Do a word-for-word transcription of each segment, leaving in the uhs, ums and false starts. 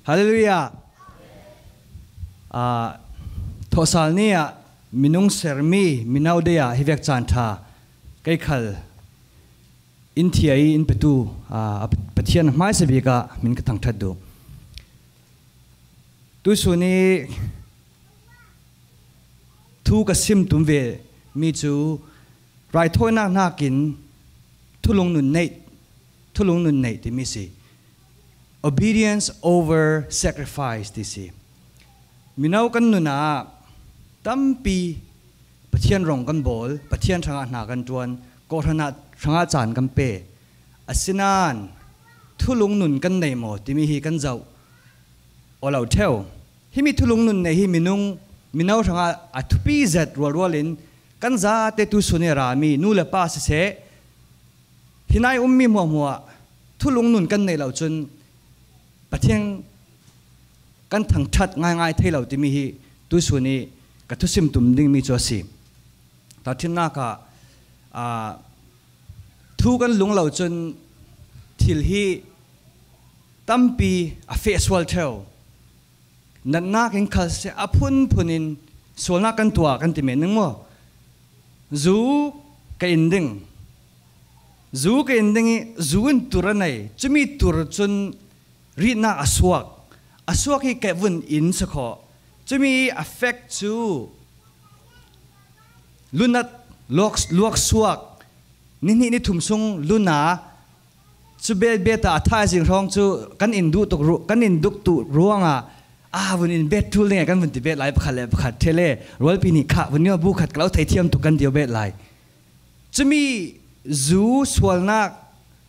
Halleluiah. Aa, thawhsal ni-ah minung sermi mino dei-ah hi vek caan ṭha kei khal in thia i in petu, aa, Pathian hmaisa bik ah min ka thangṭhat duh. Tusun i thu ka sim tum ve mi cu raithawinak hnakin thulung nun neih, thulung nun neih timi si. Obedience over sacrifice ti si. Mino kan nun ah tampi Pathian rong kan bawl, Pathian hrangah hna kan ṭuan, kawhhran ah hrangah caan kan pe. Asinain thulung nun kan nei maw timi hi kan zoh aw lo ṭheu. Himi thulung nun nei hi minung, mino hrangah a thupi zet rualrual in kan zate tusun i rami nu le pa siseh, hi nai ummi hmuahhmuah thulung nun kan neih lo cun Pathian kan thangṭhat ngaingai thei lo timi hi tusun i ka thusim tum dingmi cu a si. Tahṭhimnak ah, aa, thu kan lung lo cun thil hi tampi a feh sual ṭheu. Natnak in khal siseh, a phunphun in sualnak kan tuah kan ti men ning maw? Zu ka in ding. Zu ka in ding i zu in tur a nei. Cumi tur cun ritnak a suak. A suak hi kevun in si khawh. Cumi a fek cu lunat luak, luak suak, ni hnih ni thum sung luna cu bet bet ah a thaizing hrawng cu kan in duh tuk ru-, kan in duk tu ruangah, aa, vun in bet ṭul ding e kan vun ti bet lai pakhat le pakhat ṭhele rualpi nih kha vun io bu khat ka lo thei thiam tuk kan ti bet lai. Cumi zu sualnak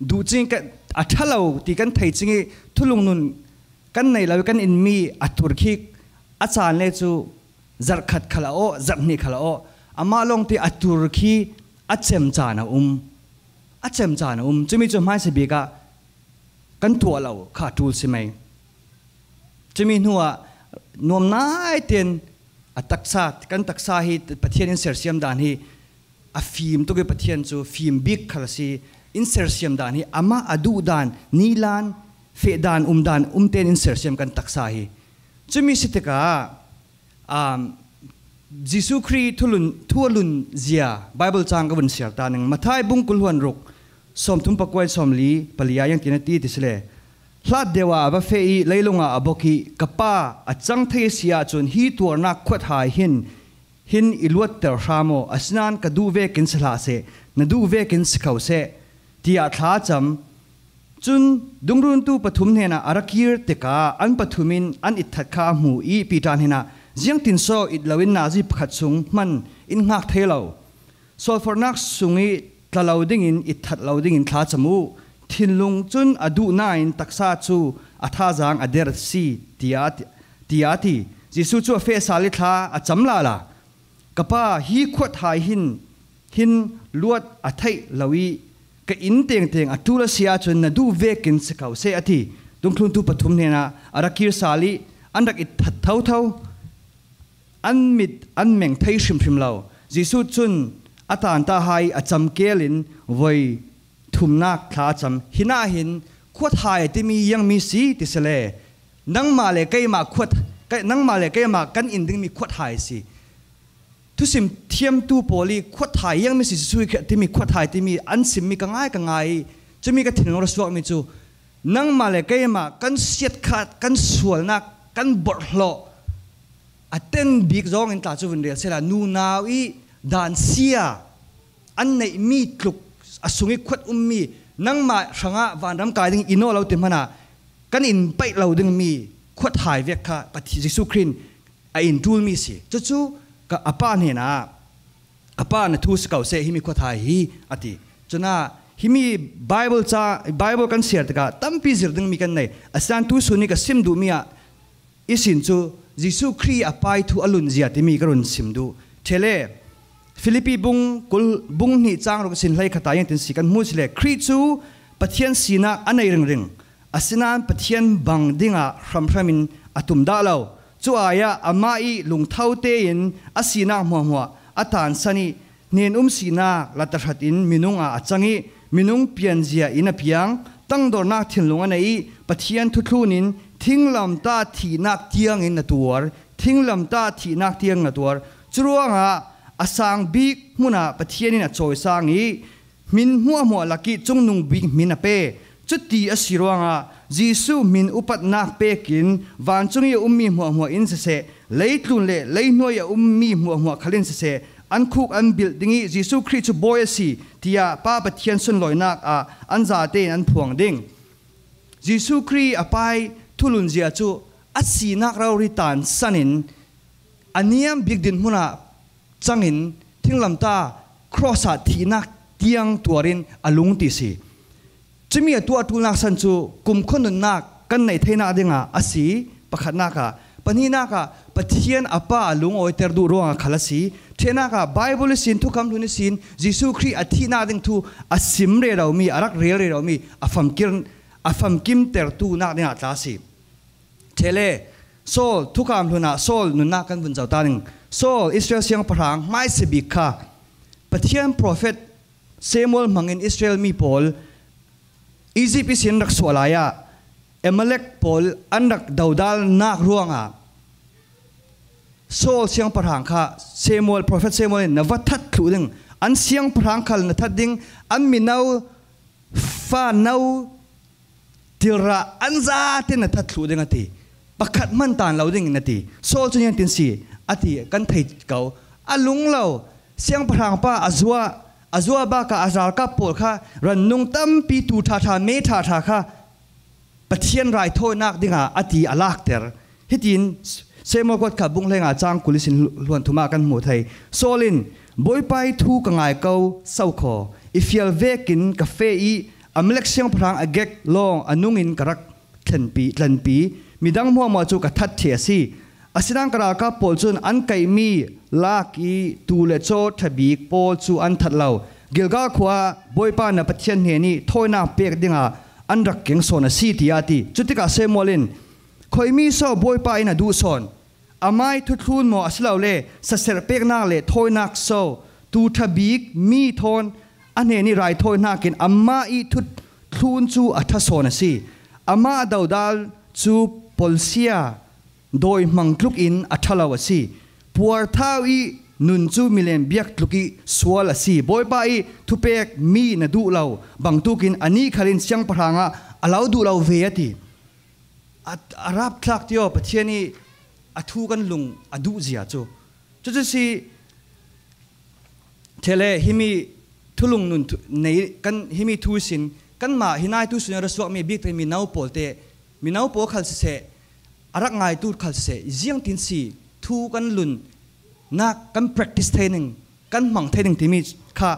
duh cing ka, a ṭha lo ti kan thei cing i thulung nun kan nei lo i kan inmi a tur khi a caan le cu zarh khat khal a awh, zarh hnih khal a awh. Amah lawngte a tur khi a cem caan a um. A cem caan a um. Cumi cu hmaisa bik ah kan tuah lo kha a ṭul si mai. Cumi hnuah nuam naite in a taksa, kan taksa hi Pathian in sersiam dan hi a fim tuk i Pathian cu fim bik khal a si. In sersiam dan hi amah a duh dan, nilan, feh dan, um dan, um tein in sersiam kan taksa hi. Cumi si tikah, um, Jesuh Khrih thulun, thu a lun zia Bible cang ka vun siar ta ning. Matthai bung kul hluan ruk, sawmthum pakua in sawmli pali ah ziangtin a ti ti si le, hlat deuh ah a va feh i leilung ah a bok i, "Ka Pa, a cang thei a si ahcun hi tuarnak khuat hai hin, hin i luatter hram aw, asinain ka duh vekin si hlah seh, na duh vekin si kho seh," tiah thla a cam. Cun dungruntu pathum hnenah a ra kir tikah an pathum in an itthat kha a hmu i Piter hnenah, "Ziangtin so it loin nazi pakhat sung hman in hngak thei lo? Sualforhnak sung i tla lo dingin itthat lo dingin thla cam u. Thinlung cun a duh nain taksa cu a thazaang a der a si," tiah, tiah a ti. Jesuh cu a feh sal i thla a cam lala. "Ka Pa, hi khuat hai hin, hin luat a theih lo i ka inn tengteng a ṭul a si ahcun na duh vekin si ko seh," a ti. Dungthluntu pathum hnenah a ra kir sal i an rak itthat thotho. An mit an meng thei hrimhrim lo. Jesuh cun a tanta hai a camkel in voi thumnak thla a cam. Hi nain khuat hai timi ziangmi si ti si le, nangmah le keimah khuat, ke-, nangmah le keimah kan in dingmi khuat hai si. Thusim thiamtu pawl i khuat hai ziangmi si, Jesuh i timi khuat hai timi an simmi ka ngai, ka ngai i, cumi ka thinlung ra suakmi cu nangmah le keimah kan siatkhat, kan sualnak, kan borhhlawh a ten bik zawng in tla cu vun rel sehla, nunau i dan sia an neihmi tluk a sung i khuat ummi, nangmah hrangah vanram kai ding i nawl lo ti hmanah kan in paih lo dingmi khuat hai vek kha Pathian, Jesuh Khrih in a in ṭulmi si. Cucu ka, a Pa hnenah, "Ka Pa, na thu si ko seh, himi khuat hai hi," a ti. Cunah himi Bible ca, Bible kan siar tikah tampi zir dingmi kan nei. Asinain tusun i ka sim duhmi ah ihsin cu Jesuh Khrih a Pa i thu a lun zia timi ka run sim duh. Ṭhele, Filipi bung kul, bung hnih cang ruk ihsin hleikhat ah ziangtin si kan hmu si le, Khrih cu Pathian sinak a nei ringring, asinain Pathian bang dingah hramhram in a tum dah lo. Cu ai ah amah i lungtho tein a sinak hmuahhmuah a tansan i, hnen-um sinak la tahratin minung ah a cang i, minung pianzia in a piang, tangdornak thinlung a nei i, Pathian thuthlun in thinglamtah thihnak tiangin na tuar, thinglamtah thihnak tiangin na tuar. Curuangah a sang bik hmunah Pathian in a cawisang ih, hmin hmuahhmuah lakih cungnung bik hmin a pe. Cuti a si ruangah Jesuh hmin upatnak pekin vancung ih a ummi hmuahhmuah in siseh, leitlun le leihnuai a ummi hmuahhmuah khal in siseh, an khuk an bilh ding ih Jesuh Khrih cu Bawi a si, tiah Pa Pathian sunlawinak ah an zate in an phuang ding. Jesuh Khrih a Pa ih thulunzia cu a sinak rori tansan in a niam bik dinhmun ah cangin thinglamtah cross ah thihnak tiang tuarin a lung ti si. Cumi a tuah ṭulnak san cu kumkhua nunnak kan neih theinak dingah a si, pakhatnak ah. Pahnihnak ah Pathian a Pa a lungawiter duh ruangah khal a si. Ṭhiatnak ah Baibal ihsin, Thukham Hlun ihsin Jesuh Khrih a thihnak ding thu a sim reromi, a rak rel reromi, a famkir, a famkimtertunak dingah tla a si. Ṭhele, Saul, Thukham Hlun ah Saul nunnak kan vun zoh ta ding. Saul, Israel siangpahrang hmaisabik kha Pathian profet Samuel hmangin Israel mi pawl Egypt ihsin rak suah lai ah Amalek pawl an rak dodalnak ruangah Saul siangpahrang kha Samuel, profet Samuel in na va that thluh ding, an siangpahrang khal na that ding, an mino, fano, tilrah an zate na that thluh ding a ti. Pakhat hman tan lo ding in a ti. Saul cu niantin si a ti kan thei ko. A lung lo, siangpahrang pa a zuah, a zuah bakah a ralkap pawl kha rannung tampi, tu ṭhaṭha, me ṭhaṭha kha Pathian raithawinak dingah a ti a lakter. Hitin Samuel kuat kha bung hleinga cang kul ihsin hluan thum ah kan hmu thei. Saul in, Bawipa ih thu ka ngai ko, sokhaw, i fial vekin ka feh ih Amalek siangpahrang Agag lawng a nungin ka rak thlenpi, tlanpi, midang hmuahhmuah cu ka that ṭheh a si. Asinain ka ralkap pawl cun an kaihmi lak ih tuu le caw ṭha bik pawl cu an that lo. Gilgal khua ah Bawipa na Pathian hnenih thawinak pek dingah an rak keng sawn a si, tiah a ti. Cutikah Samuel in, Khuimi so Bawipa in a duh sawn? Amah ih thuthlun maw asilole saserh peknak le thawinak so? Tuu ṭha bik mi thawn a hnenih raithawi hnakin amah ih thuthlun cu a ṭha sawn a si. Amah a dodal cu polsia dawi hmang tluk in a ṭha lo a si. Puarthau ih nun cu milem biak tluk ih sual a si. Bawipa ih thupek mi na duh lo bangtuk in anih khal in siangpahrang ah a lo duh lo ve, a ti. A, a rapthlak ti aw, Pathian ih a thu kan lung a duh zia cu. Cucu si, Ṭhele, himi thulung nun thu, nei, kan, himi thu ihsin, kanmah hi nai tu sun ra suakmi bik te mino pawl te, mino pawl khal siseh, a rak ngaitu khal siseh, ziangtin si thu kan lunnak kan practice thei ning, kan hmang thei ning timi kha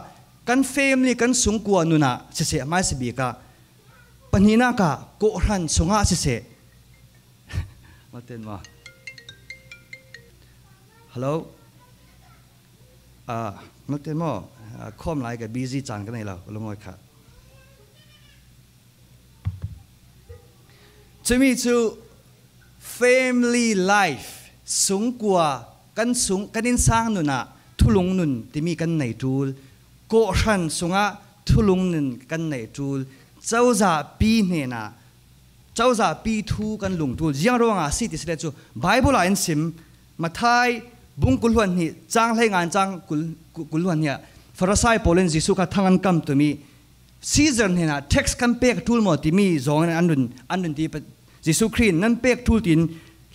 kan family, kan sungkua nun ah siseh, hmaisabik ah pahnihnak ah kawhhran sungah siseh. Maw ten maw? Hello? Ah, maw ten maw? Ah, khawm lai ka busy caan ka nei lo, ka lungawi kha. Cumi cu family life, sungkua, kan sung, kan innsang nun ah thulung nun timi kan nei ṭul. Kawhhran sungah thulung nun kan nei ṭul. Cozahpi hnenah cozahpi thu kan lung ṭul. Ziang ruangah a si ti si le cu Baibal ah in sim, Matthai bung kul hluan hnih, cang hleinga in cang kul, kul, kul hluan hnih ah Farisai pawl in Jesuh kha thang an kam tum ih, Caesar hnenah tax kan pek ṭul maw timi zawng in an run, an run ti. Pa-, Jesuh Khrih in, nan pek ṭul tiin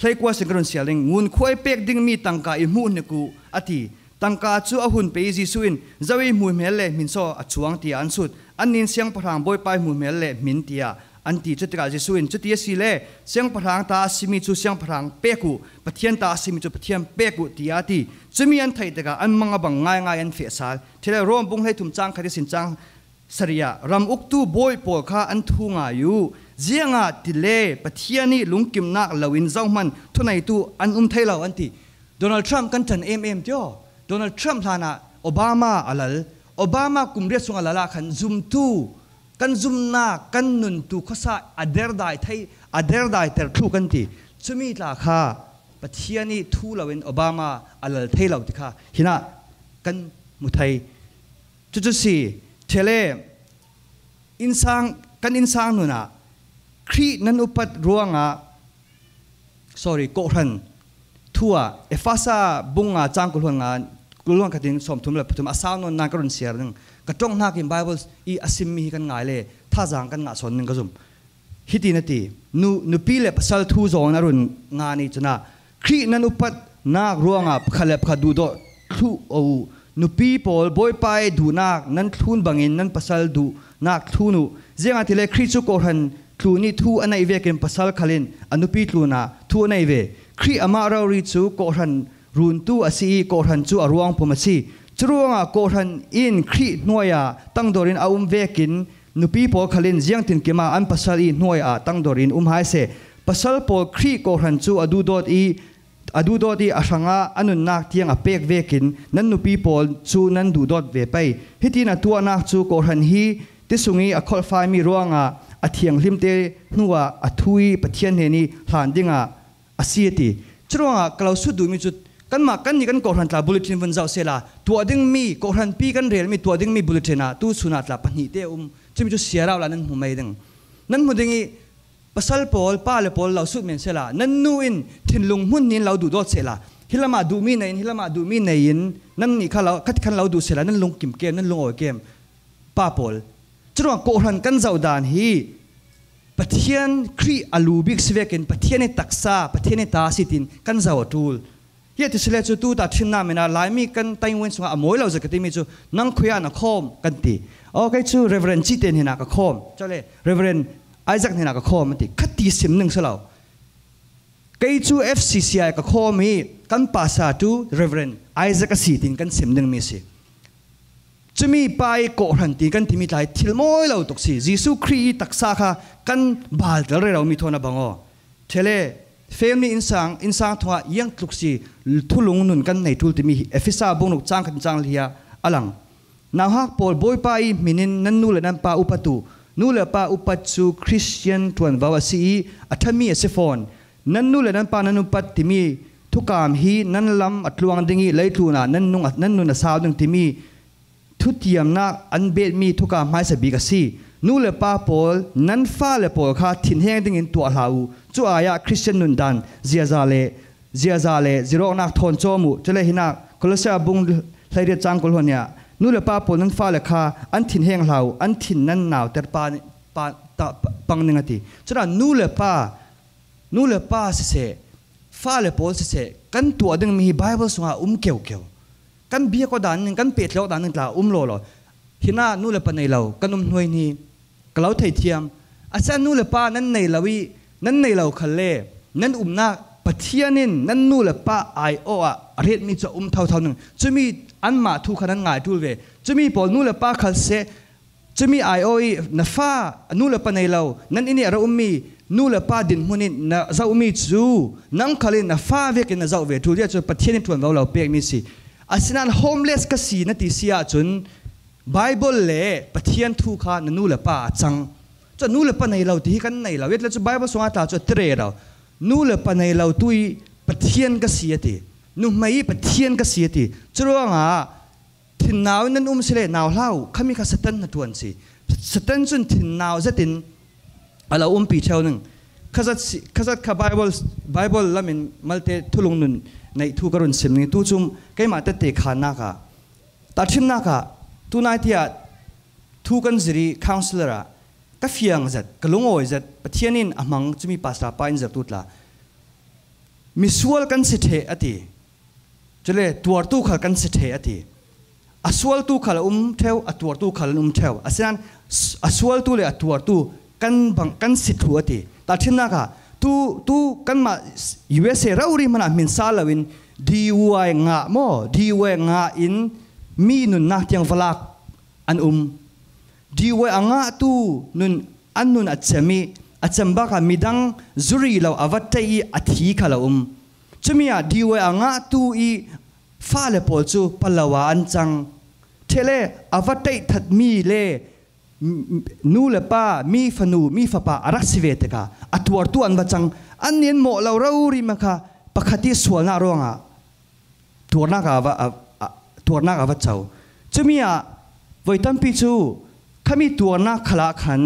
hleikua sin ka run sial ding, ngun khua ih pek dingmi tangka i hmuh hnik uh, a ti. Tangka cu a hun pe ih Jesuh in, zo ih hmuihmel le hmin saw a cuang, tiah an sut. Annih in, siangpahrang Bawipa ih hmuihmel le hmin, tiah an ti. Cutikah Jesuh in, cuti a si le siangpahrang ta a simi cu siangpahrang pek uh, Pathian ta a simi cu Pathian pek uh, tiah a ti. Cumi an theih tikah an mang a bang ngaingai an feh sal. Ṭhele, Rom bung hleithum cang khat ihsin cang sarih ah, ram uktu bawi pawl kha an thu ngai uh. Ziangahtile Pathian ih lungkimnak loin zohman thuneitu an um thei lo, an ti. Donald Trump kan ṭan emem tio. Donald Trump hlanah Obama a lal. Obama kum riat sung a lal ah khan zumtu, kan zumnak, kan nuntu khuasa a derdai thei, a derdaiter thluh kan ti. Cumi tla kha Pathian ih thu loin Obama a lal thei lo ti kha hinah kan hmu thei. Cucu si, Ṭhele, innsang, kan innsang nun ah Khrih nan upat ruangah sorry, kawhhran thu ah Efesa bung nga chang kul hluan nga, kul hluan khatin sawmthum le pathum a sau nawn nan ka run siar ding. Ka ṭawng hnakin Bible i a simmi hi kan ngai le thazaang kan ngah sawn ding ka zum. Hitin a ti, nu, nupi le pasal thu zawngin a run nga ni cun ah, Khrih nan upatnak ruangah pakhat le pakhat duhdawt thluh aw uh. Nupi pawl, Bawipa ih duhnak nan thlun bangin nan pasal duhnak thlun uh. Ziangahtile Khrih cu kawhhran tlun ih thu a neih vekin pasal khal in a nupi tlunah thu a nei ve. Khrih amah rori cu kawhhran runtu a si ih kawhhran cu a ruang pum a si. Curuangah kawhhran in Khrih hnuai ah tangdor in a um vekin nupi pawl khal in ziangtinkim ah an pasal ih hnuai ah tangdor in um hai seh. Pasal pawl Khrih kawhhran cu a duhdawt ih, a duhdawt ih a hrangah a nunnak tiang a pek vekin nan nupi pawl cu nan duhdawt ve pei. Hitin a tuahnak cu kawhhran hi ti sung ih a kholhfaimi ruangah a thianghlimte hnuah a thu ih Pathian hnen ih hlan dingah a si a ti. Curuangah ka lo sut duhmi cu, kanmah kannih kan kawhhran tla bulletin vun zoh sehla, tuah dingmi, kawhhranpi kan relmi tuah dingmi bulletin ah tu sun ah tla pahnih te a um. Cumi cu siarau la nan hmu mei ding. Nan hmu ding ih pasal pawl, pa le pawl lo sut men sehla, nan nu in thinlung hmun nin lo duhdawt sehla, hi lamah duhmi nei in, hi lamah duhmi nei in, nannih kha lo, khat khan lo duh sehla, nan lungkim kem, nan lungawi kem, pa pawl. Curuangah kawhhran kan zoh dan hi Pathian Khrih a lu bik si vekin Pathian ih taksa, Pathian ih ta a si tiin kan zoh a ṭul. Hi a ti sile cu tu tahṭhimnak men ah Laimi kan Taiwan sungah a mawi lo zet ka timi cu, nang khui ah na khawm kan ti. Aw, kei cu Reverend Cite hnenah ka khawm. Cale, Reverend Isaac hnenah ka khawm an ti. Kha ti sim ning si lo. Kei cu F C C I ka khawm ih kan pastor cu Reverend Isaac a si tiin kan sim dingmi si. Cumi pa ih kawhhran ti kan timi tla hi thil mawi lo tuk si. Jesuh Khrih ih taksa kha kan baltel rero mi thawn a bang aw. Thele, family innsang, innsang thungah iang tluk si thulung nun kan nei ṭul timi hi Efesa bung ruk cang khat cang li ah a lang. Nauhak pawl, Bawipa ih hmin in nan nu le nan pa upat uh. Nu le pa upat cu Khristian ṭuanvo a si ih a ṭhami a si fawn. Nan nu le nan pa nan upat timi thukam hi nan lam a tluang ding ih leitlun ah nan nung a, nan nun a sau ding timi thutiamnak an betmi thukam hmaisa bik a si. Nu le pa pawl, nan fale pawl kha thinheng dingin tuah hlah uh. Cu ai ah Khristian nundan ziaza le, ziaza le zirawknak thawn cawm uh. Cule hinak Kolose bung hleiriat cang kul hluan ah, nu le pa pawl, nan fale kha an thinheng hlah uh, an thin nan nauter pa, pa, ta, pa, pang ning a ti. Cudah nu le pa, nu le pa siseh, fale pawl siseh, kan tuah dingmi hi Bible sungah a um keukeu. Kan biak aw dan in, kan pehtlaih aw dan in tla a um lawlaw. Hinah nu le pa nei lo kan um hnuai hi ka lo theithiam. A si ah nu le pa nan nei lo ih, nan nei lo khalle nan umnak Pathian in nan nu le pa aiawh ah a riatmi cu a um thotho ning. Cumi anmah thu kha nan ngai ṭul ve. Cumi pawl nu le pa khal seh, cumi aiawh ih na fa, nu le pa nei lo, nan inn ih a ra ummi nu le pa dinhmun in na zohmi cu nang khal in na fa vekin na zoh ve ṭul, tiah cu Pathian ih ṭuanvo lo pekmi si. Asinain homeless ka si na ti si ahcun Bible le Pathian thu kha na nu le pa a cang. Cu nu le pa nei lo ti hi kan nei lo. Yet le cu Bible sungah tla cu a ti rero. Nu le pa nei lo tu ih Pathian ka si a ti. Nuhmei ih Pathian ka si a ti. Curuangah thinnau in nan um si le nau hlah uh, khami kha Satan hnaṭuan si. Satan cun thinnau zetin a lo umpi ṭheu ning. Khazat si, khazat kha Bible, Bible lamin malte thulung nun neih thu ka run sim ning. Tu cu keimah tette khannak ah, tahṭhimnak ah, tunai tiah thu kan zir ih counselor ah ka fiang zet, ka lungawi zet, Pathian in a hmang cumi pastor pa in zirtu tla misual kan si ṭheh a ti. Cule tuartu khal kan si ṭheh a ti. A sualtu khal a um ṭheu, a tuartu khal an um ṭheu. Asinain s-, a sualtu le a tuartu kan bang, kan si thluh a ti. Tahṭhimnak ah, tu, tu kanmah s-, U S A rori hmanah hmin sa loin D U I ngah maw? D U I ngah in mi nunnak tiang va lak an um. D U I a ngahtu nun, an nun a cem ih a cem bak ah midang zuri lo a va ṭaih ih a thi khal a um. Cumi ah D U I a ngahtu ih fale pawl cu palo ah an cang. Ṭheh le a va ṭaih thatmi le m-, m-, nu le pa, mi fanu, mi fapa a rak si ve tikah a tuartu an va cang. Annih an mawh lo rori man kha pakhat ih sualnak ruangah tuarnak ah a va, a, a, tuarnak a va co. Cumi ah voi tampi cu khami tuarnak khalah khan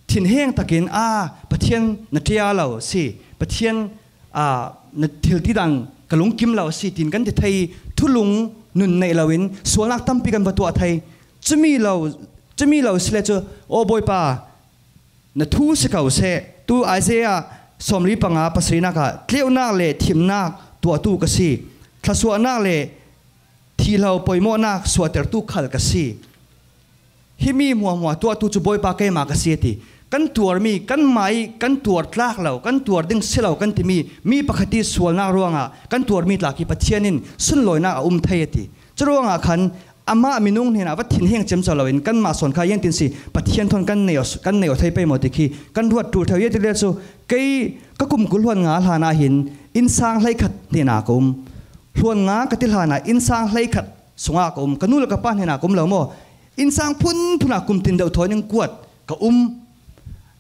thinheng takin, a, Pathian na ṭia lo si, Pathian a, na thil ti dan ka lungkim lo a si, tin kan ti thei. Thulung nun neih loin sualnak tampi kan va tuah thei. Cumi lo, cumi lo si le cu, aw Bawipa, na thu si ko seh. Tu Isaiah sawmli panga pasarinak ah tleunak le thimnak tuahtu ka si. Thlasuahnak le thihlo poimawhnak suahtertu khal ka si. Himi hmuahhmuah tuahtu cu Bawipa keimah ka si, a ti. Kan tuarmi, kanmah ih kan tuar tlak lo, kan tuar ding si lo kan timi mi pakhat ih sualnak ruangah kan tuarmi tlak ih Pathian in sunlawinak a um thei, a ti. Curuangah khan amah minung hnenah va thinheng ciamco loin kanmah sawn kha ziangtin si, Pathian thawn kan nei aw, kan nei aw thei pei maw ti khi kan ruat ṭul ṭheu. Ziangtin le cu kei ka kum kul hluan nga hlanah hin innsang hleikhat hnenah ka um. Hluan nga ka ti hlanah innsang hleikhat sungah ka um. Ka nu le ka pa hnenah ka um lo maw? Innsang phunphun ah kum tin deuh thawi ning kuat ka um.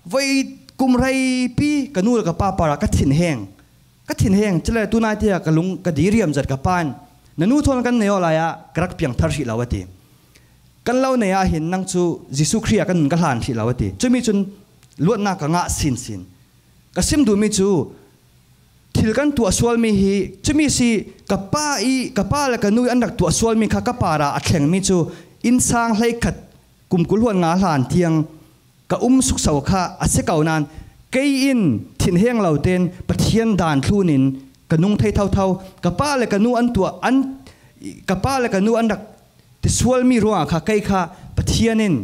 Voi kum reipi ka nu le ka pa parah ka thinheng. Ka thinheng, cule tunai tiah ka lung ka diriam zat ka pa in, na nu thawn kan nei aw lai ah ka rak piangthar hrih lo, a ti. Kan lo nei ah hin nang cu Jesuh Khrih ah kan nun ka hlan hrih lo, a ti. Cumi cun luatnak ka ngah sinsin. Ka sim duhmi cu thil kan tuah sualmi hi cumi si, ka pa ih, ka pa le ka nu ih an rak tuah sualmi kha ka parah a thlengmi cu innsang hleikhat kum kul hluan nga hlan tiang ka um sukso kha a si ko nain, kei in thinheng lo tein Pathian dan thlun in ka nung thei thotho. Ka pa le ka nu an tuah, an, ka pa le ka nu an rak ti sualmi ruangah kha kei kha Pathian in,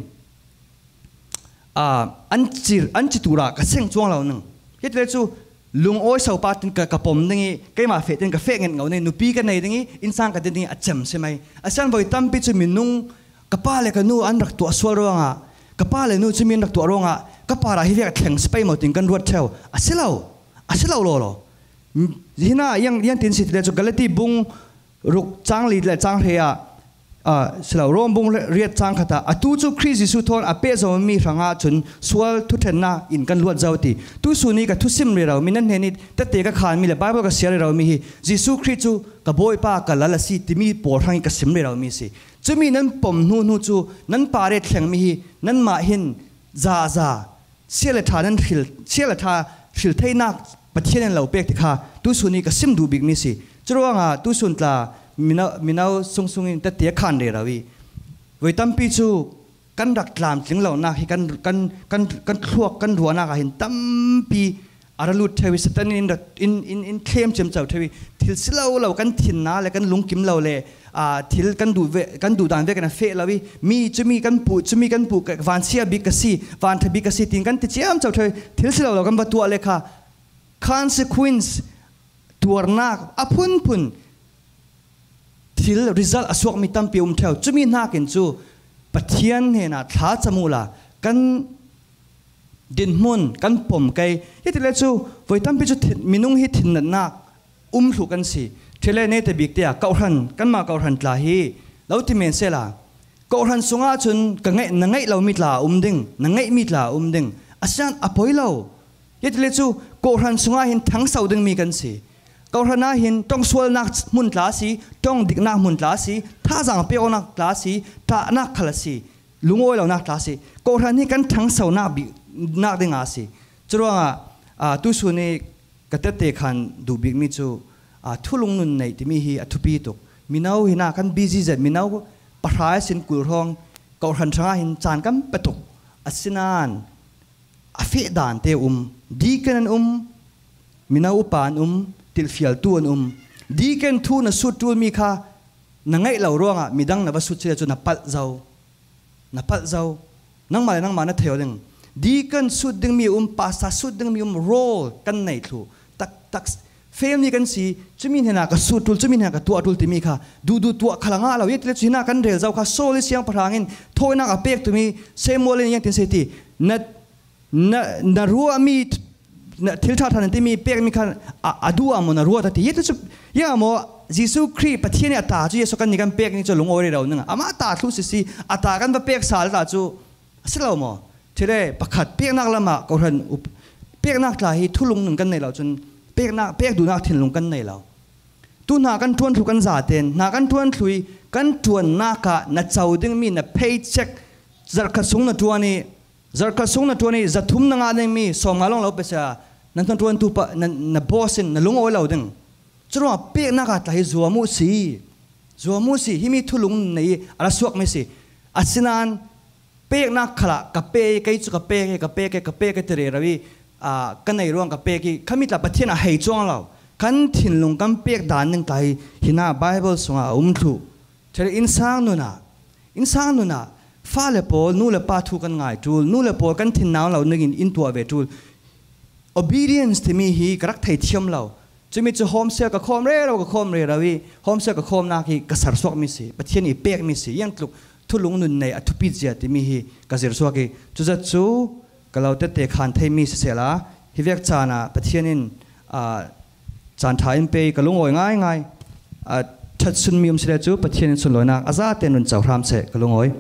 aa, an ci, an ci turah ka seng cuang lo ning. Hitile cu lungawi so pa tin ka, ka pom ding ih, keimah feh tin ka feh nget ngo ning, nupi ka nei ding ih, innsang ka din ding ih a cem si mai. A sian voi tampi cu minung, ka pa le ka nu an rak tuah sual ruangah, ka pa le nu cumi an rak tuah ruangah ka parah hi vek a thleng si pei maw tin kan ruat ṭheu. A si lo, a si lo lawlaw. Hinah ziang, ziangtin si tile cu Galati bung ruk cang li le cang hre ah, aa, si lo, Rom bung riat cang khat ah, atu cu Khrih Jesuh thawn a pehzawmi hrangah cun sual thuṭhennak in kan luat zo, ti. Tusun ih ka thusim rero mi, nan hnen ih tette ka khanmi le Baibal ka siar rero mi hi Jesuh Khrih cu ka Bawipa, ka Lal a si timi pawl hrang ih ka sim rero mi si. Cumi nan pom hnu hnu cu nan parah thlengmi hi nanmah hin zaza sia le ṭha nan hril, sia le ṭha hril theinak Pathian in lo pek ti kha tusun ih ka sim duh bikmi si. Curuangah tusun tla mino, mino sungsung in tette a khan rero ih voi tampi cu kan rak tlamtling lonak hi kan, kan, kan, kan thluak, kan ruahnak ah hin tampi a ra lut ṭheu ih Satan in, in, in, in thlem ciamco ṭheu ih thil si lo lo kan thinna le kan lungkim lo le, aa, thil kan duh ve, kan duh dan vekin a feh lo ih mi cumi kan puh, cumi kan puh, ka vansia bik ka si, vanṭha bik ka si tin kan ti ciamco ṭheu ih thil si lo lo kan va tuah le kha consequence, tuarnak a phunphun thil result a suakmi tampi a um ṭheu. Cumi hnakin cu Pathian hnenah thla cam uhla kan dinhmun kan pom kei. Hitile cu voi tampi cu thin, minung hi thinnatnak um thluh kan si. Ṭhile neta bik tiah kohhran, kanmah kohhran tla hi lo ti men sehla, kohhran sungah cun ka ngeih, na ngeih lomi tla a um ding, na ngeihmi tla a um ding. A sian a poi lo. Hitile cu kohhran sungah hin ṭhangso dingmi kan si. Kohhran ah hin ṭongsualnak hmun tla a si, ṭongdiknak hmun tla a si, thazaang pek awknak tla a si, ṭahnak khal a si, lungawi lonak tla a si. Kohhran hi kan ṭhangsonak bik, nak dingah a si. Curuangah, aa, tusun ih ka tette khan duh bikmi cu, aa, thulung nun neih timi hi a thupi tuk. Mino hinah kan busy zet, mino pahra ihsin kul hrawng kohhran hrangah hin caan kan pe tuk. Asinain a feh dante a um. Deacon an um, mino upa an um, tilhfialtu an um. Deacon thu na sut ṭulmi kha na ngeih lo ruangah midang na va sut si le cu na palh zo. Na palh zo. Nangmah le nangmah na thei aw ding. Deacon sut dingmi a um, pastor sut dingmi a um, role kan nei thluh. Tak, tak, fail mi kan si, cumi hnenah ka sut ṭul, cumi hnenah ka tuah ṭul timi kha duhduh tuah khal a ngah lo. Hitile cu hinah kan rel zo kha Saul ih siangpahrang in thawinak a pek timi Samuel in ziangtin si ti, na, na, na ruahmi, na thil ṭha ṭha nan timi pekmi kha a, a duh ah maw na ruat a ti. Hitile cu ziang ah maw Jesuh Khrih Pathian ih a ta cu Jesuh kannih kan pekmi cu lungawi rero ning a, amah ta thluh sisi a ta kan va pek sal ta cu a si lo maw? Ṭhile pakhat peknak lamah kohhran up, peknak tla hi thulung nun kan nei lo cun peknak, pek duhnak thinlung kan nei lo. Tu hna kan ṭuan thluh kan zaten, hna kan ṭuan thluh ih kan ṭuannak ah na co dingmi na paycheck zarhkhat sung na ṭuan ih, zarhkhat sung na ṭuan ih, zathum na ngah dingmi sawmnga lawng lo pe seh, Na hnaṭuantu pa, na, na boss in na lungawi lo ding. Curuangah peknak ah tla hi zuam uh si. Zuam uh si. Himi thulung nei a ra suak mi si. Asinain peknak khalah ka pek, kei cu ka pek, ka pek, ka pek, ti rero i, aa, ka nei ruang ka pek i, khami tla Pathian a hei cuang lo. Kan thinlung kan pek dan ning tla hi, hinah Bible sungah a um thluh. Thil innsang nunah, innsang nunah, fale pawl, nu le pa thu kan ngai ṭul, nu le pawl kan thin nawn lo ningin in tuah ve ṭul. Obedience timi hi ka rak thei thiam lo. Cumi cu home cell ka khawm rero, ka khawm rero i, home cell ka khawmnak hi ka sersuak mi si, Pathian i pek mi si, iang tluk thulung nun nei a thupi zia timi hi ka zirsuak i, cuzat cu ka lo tette khan theimi sisehla, hi vek caan ah Pathian in, aa, caan ṭha in pe i ka lungawi ngaingai. Aa, ṭhat sunmi um sile cu Pathian in sunlawinak a zate nun cohram seh, ka lungawi.